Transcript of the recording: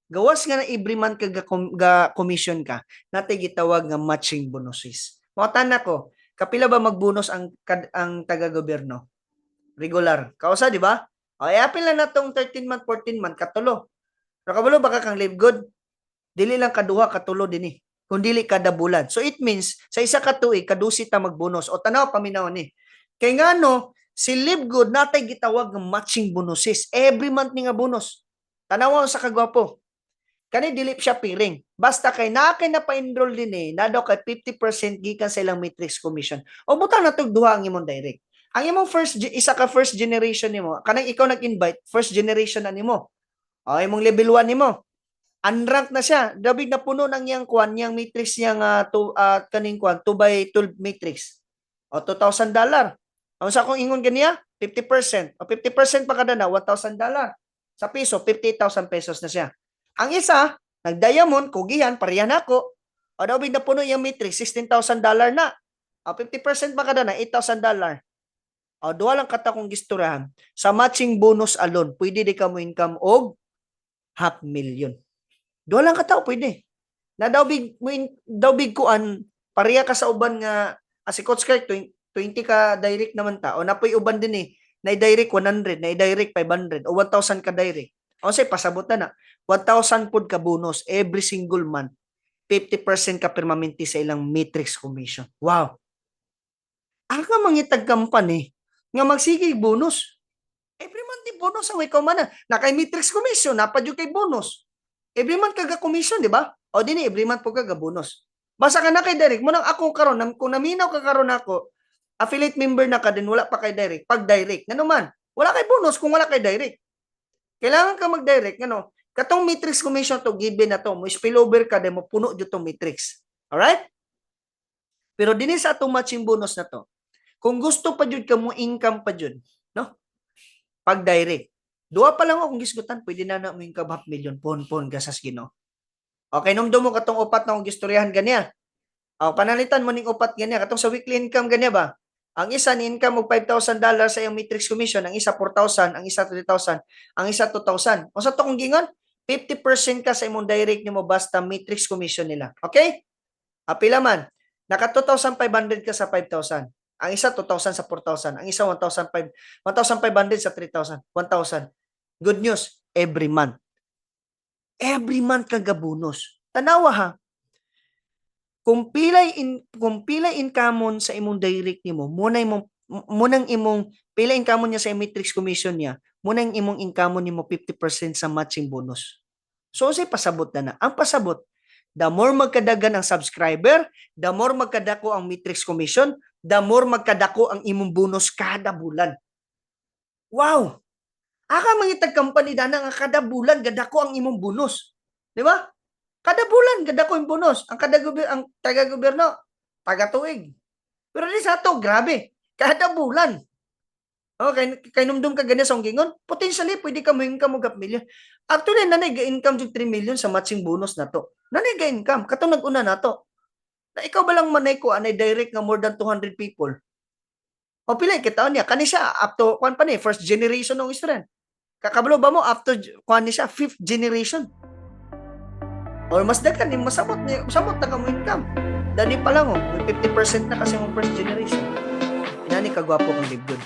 Gawas nga na every month ka ga commission ka, natay gitawag nga matching bonuses. Mao ko, kapila ba magbonus ang taga-gobyerno? Regular. Kausa, di ba? O, eh, apil na natong 13 month, 14 month, katulo. Pero kabalo ba ka kang Live Good? Dili lang kaduha, katulo dinhi. Kung dili kada bulan. So it means, sa isa ka tuig, kadusi ta magbonus. O tanaw, paminaw ni. Kay ngano, si Live Good natay gitawag nga matching bonuses. Every month ni nga bonus. Tanawa sa kagwapo. Kani dili siya piring. Basta kay naa kay na pa-enroll din eh, na daw kay 50% gikan sa ilang matrix commission. O butang na tog duha ang imong direct. Ang imong first isa ka first generation nimo, kanang ikaw nag-invite, first generation na nimo. O imong level 1 nimo. Unranked na siya. Dabig na puno ng iyang kwan, niyang matrix niya nga to kaning kwan 2 by 12 matrix. O $2,000. Ang sa akong ingon ganiya, 50%. O 50% pa kada na $1,000. Sa piso, 50,000 pesos na siya. Ang isa, nag-diamond, kugihan, pareha na ako. O daw na puno yung matrix, $16,000 na. O 50% pa kada na, $8,000. O duha lang kata kong gisturahan. Sa matching bonus alone, pwede di ka mo income og half million. Duha lang katao pwede. Na daw big mo in, daw big kuan, pareha ka sa uban nga si Coach Kirk 20 ka direct naman ta. O napoy uban din eh. Na direct 100, na direct 500 o 1,000 ka direct. O say pasabot na na. 1,000 pod ka bonus every single month. 50% ka permanente sa ilang matrix commission. Wow. Aka mangitag company nga magsige bonus. Every month di bonus ang ikaw man na. Nakay matrix commission, napa jud kay bonus. Every month ka commission, di ba? O dinhi every month po ka ga bonus. Basta ka na kay direct mo nang ako karon, kung naminaw ka karon ako, affiliate member na ka din, wala pa kay direct. Pag direct, ngano man, wala kay bonus kung wala kay direct. Kailangan ka mag-direct, ngano? Katong matrix commission to given na to, mo spillover ka din mo puno jud tong matrix. Alright? Pero dinhi sa atong matching bonus na to, kung gusto pa jud ka mo income pa jud, no? Pag direct. Duha pa lang akong gisgutan, pwede na na mo income half million pon pon gasas Ginoo. Okay, numdum mo katong upat na akong gistoryahan ganiya. O, panalitan mo ning upat ganiya katong sa weekly income ganiya ba? Ang isa ni income og $5,000 sa iyang matrix commission, ang isa 4,000, ang isa 3,000, ang isa 2,000. Unsa to kong gingon? 50% ka sa imong direct nimo basta matrix commission nila. Okay? Apila man. Naka 2,500 ka sa 5,000. Ang isa 2,000 sa 4,000, ang isa 1,500 1,500 sa 3,000, 1,000. Good news, every month. Every month ka gabonus. Tanawa ha. Kung pilay income sa imong direct nimo, muna imong munang imong pila income niya sa matrix commission niya, munang imong income nimo 50% sa matching bonus. So unsay pasabot na na? Ang pasabot, the more magkadagan ang subscriber, the more magkadako ang matrix commission, the more magkadako ang imong bonus kada bulan. Wow! Aka mangitag company dana nga kada bulan gadako ang imong bonus. Di ba? Kada bulan gadako ang bonus. Ang kada ang taga gobyerno taga tuig. Pero di sa ato, grabe. Kada bulan. Okay, kay numdum ka ganyan sa gingon, potentially pwede ka mo income og half million. Actually, nanay ga-income jud 3 million sa matching bonus na to. Nanay ga-income katong nag-una na to. Na ikaw ba lang manay ko anay direct nga more than 200 people? O pila kita niya kani siya up to kwan pa ni first generation ng student. Kakabalo ba mo up to kwan ni siya fifth generation? Or mas daghan ni masabot ni masabot na ka mo income. Dani pa lang oh, may 50% na kasi mong first generation. Inani kagwapo kang Live Good.